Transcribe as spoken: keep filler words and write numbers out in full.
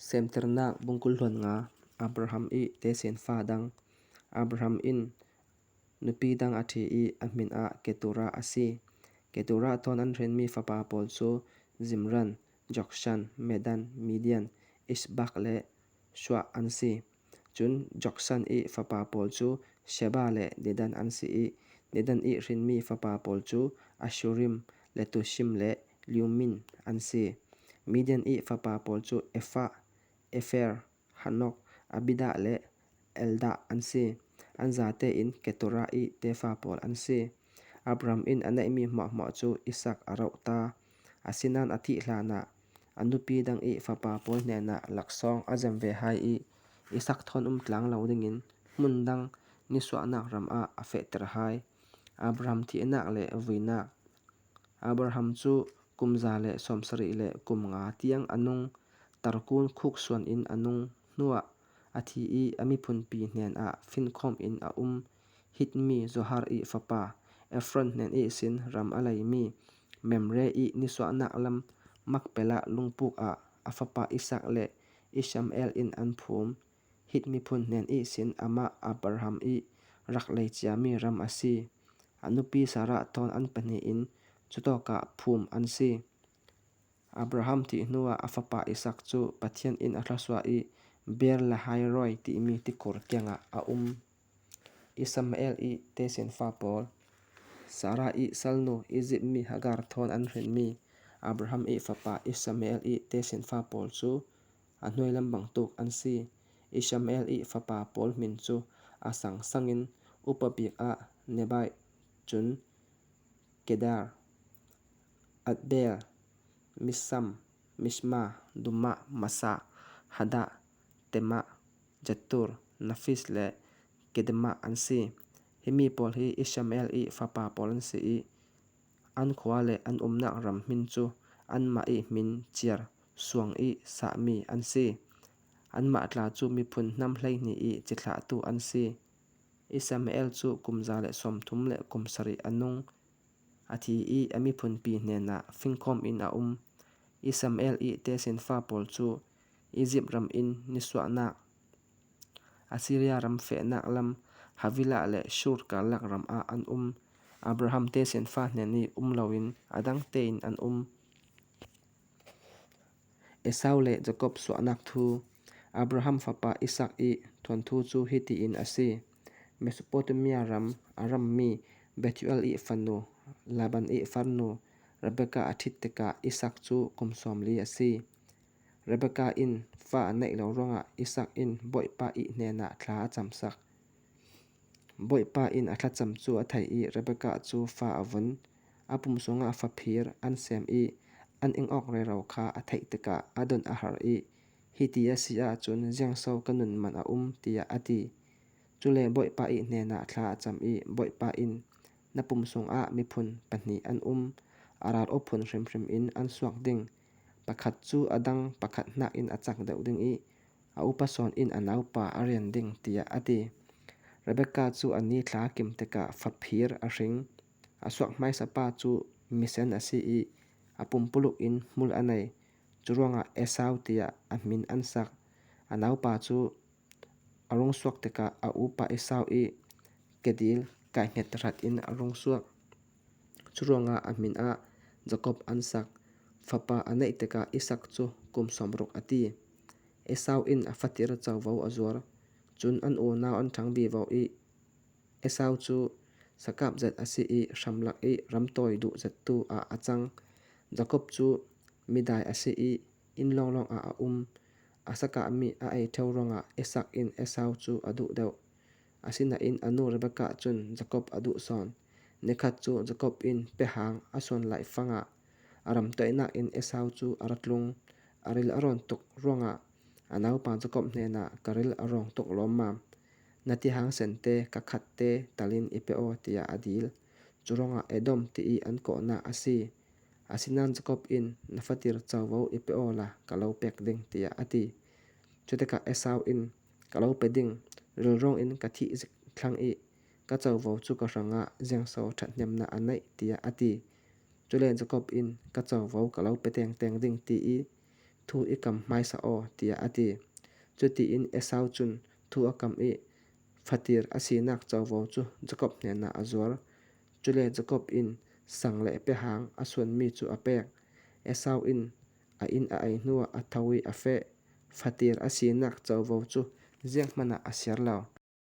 Semtirnak bung kul hluan nga. Abraham i tesinfa dang. Abraham in nupi dang a thi i a hmin ah Ketura a si. Ketura thawn an hrinmi fapa pawl cu Zimran, Jokshan, Medan, Midian, Ishbak le Shuah an si. Cun Jokshan i fapa pawl cu Sheba le Dedan an si i, Dedan i hrinmi fapa pawl cu Ashurim, Letushim le Liumim an si. Midian i fapa pawl cu Efa, Efer, Hanok, Abida le Elda an si. An zate in Ketura i tefa pawl an si. Abraham in a neihmi hmuahhmuah cu Isak a rauh ta. Asinain a thih hlanah a nupi dang i fapa pawl hnenah laksawng a zem ve hai i, Isak thawn um tlang lo dingin hmun dang nisuahnak ram ah a fehter hai. Abraham thihnak le vuinak. Abraham cu kum za le sawmsarih le kum nga tiang a nung. Tarkun khuk suan in a nung hnuah a thi i a miphunpi hnenah finkhawm in a um. Hitmi Zohar i fapa Efron hnen ihsin ram a leimi Memre i nisuahnak lam Makpela lungpuk ah a fapa Isak le Ishmael in an phum. Hit miphun hnen ihsin amah Abraham i rak lei ciami ram a si. A nupi Sarah thawn an pahnih in cutawkah phum an si. Abraham thih hnuah a fapa Isak cu Pathian in a thlawsuah i Beer Lahai Roi timi tikur kiangah a um. Ishmael i tesinfa pawl. Sarah i salnu Izipt mi Hagar thawn an hrinmi Abraham i fapa Ishmael i tesinfa pawl cu a hnuai lam bangtuk an si. Ishmael i fapa pawl hmin cu a sangsangin upa bik ah Nebai, cun Kedar, Adbeel, Misam, Mishma, Duma, Masa, Hada, Tema, Jetur, Nafis le Kedema an si. Himi pawl hi Ishmael i fapa pawl an si i, an khua le an umnak ram hmin cu anmah i hmin ciar suang i sahmi an si. Anmah tla cu miphun hnam hleihnih i cithlahtu an si. Ishmael cu kum za le sawmthum le kum sarih a nung. A thi i a miphunpi hnenah fingkhawm in a um. Ishmael i tesinfa pawl cu Izipt ram in nisuahnak, Assyria ram fehnak lam, Havilah le Shur karlak ram ah an um. Abraham tesinfa hnen i um loin a dang tein an um. Esau le Jakob suahnak thu. Abraham fapa Isak i thuanthu cu hiti in a si. Mesopotamia ram a rammi Bethuel i fanu, Laban i farnu Rebekah a ṭhit tikah Isak cu kum sawmli a si. Rebekah in fa a neih lo ruangah Isak in Bawipa i hnenah thla a camsak. Bawipa in a thlacam cu a theih i Rebekah cu fa a vun. A pum sungah faphir an sem i an ing awk rero kha a theih tikah a don a har i, hiti a si ahcun ziangso ka nun man a um, tiah a ti. Cule Bawipa i hnenah thla a cam i Bawipa in, na pum sungah miphun pahnih an um, a ral awphun hrimhrim in an suak ding. Pakhat cu a dang pakhat hnakin a cak deuh ding i a upa sawn in a naupa a rian ding, tiah a ti. Rebekah cu a ni thla kim tikah faphir a hring. A suak hmaisapa cu misen a si i a pumpuluk in hmul a nei. Curuangah Esau tiah a hmin an sak. A naupa cu a rung suak tikah a upa Esau i kedil kaihnget rat in a rung suak. Curuangah a hmin ah Jakob an sak. Fapa a neih tikah Isak cu kum sawmruk a ti. Esau in a fatir covo a zuar. Cun an unau an ṭhang vivo i Esau cu sakap zet a si i hramlak i ramtawi duh zettu ah a cang. Jakob cu midai a si i inn lawnglawng ah a um. A sakahmi a ei ṭheo ruangah Isak in Esau cu a duh deuh. Asinain a nu Rebekah cun Jakob a duh sawn. Nikhat cu Jakob in pehang a suan laih fangah a ramtoihnak in Esau cu a ra tlung. A ril a rawn tuk ruangah a naupa Jakob hnenah, ka ril a rawng tuk lawmmam. Na tihang sente ka khatte talin i pe aw, tiah a dil. Curuangah Edom ti i an kawhnak a si. Asinain Jakob in, na fatir covo i pe awla ka lo pek ding, tiah a ti. Cutikah Esau in, ka lo pe ding, rilrawng in ka thih zik thlang i ka covo cu ka hrangah ziangso ṭhathnemnak a neih, tiah a ti. Cule Jakob in, ka covo ka lo pe tengteng ding, ti i thu i kam hmaisa aw, tia a ti. Chutiin Esau chun thu a kam i, fatir a sinak chauvo chu Jakob hnena a zuar. Chule Jakob in sang le pehang a suan mi chu a pek. Esau in a in a ai hnua a thau i a feh. Fatir a sinak chauvo chu ziang hmana a siar lo.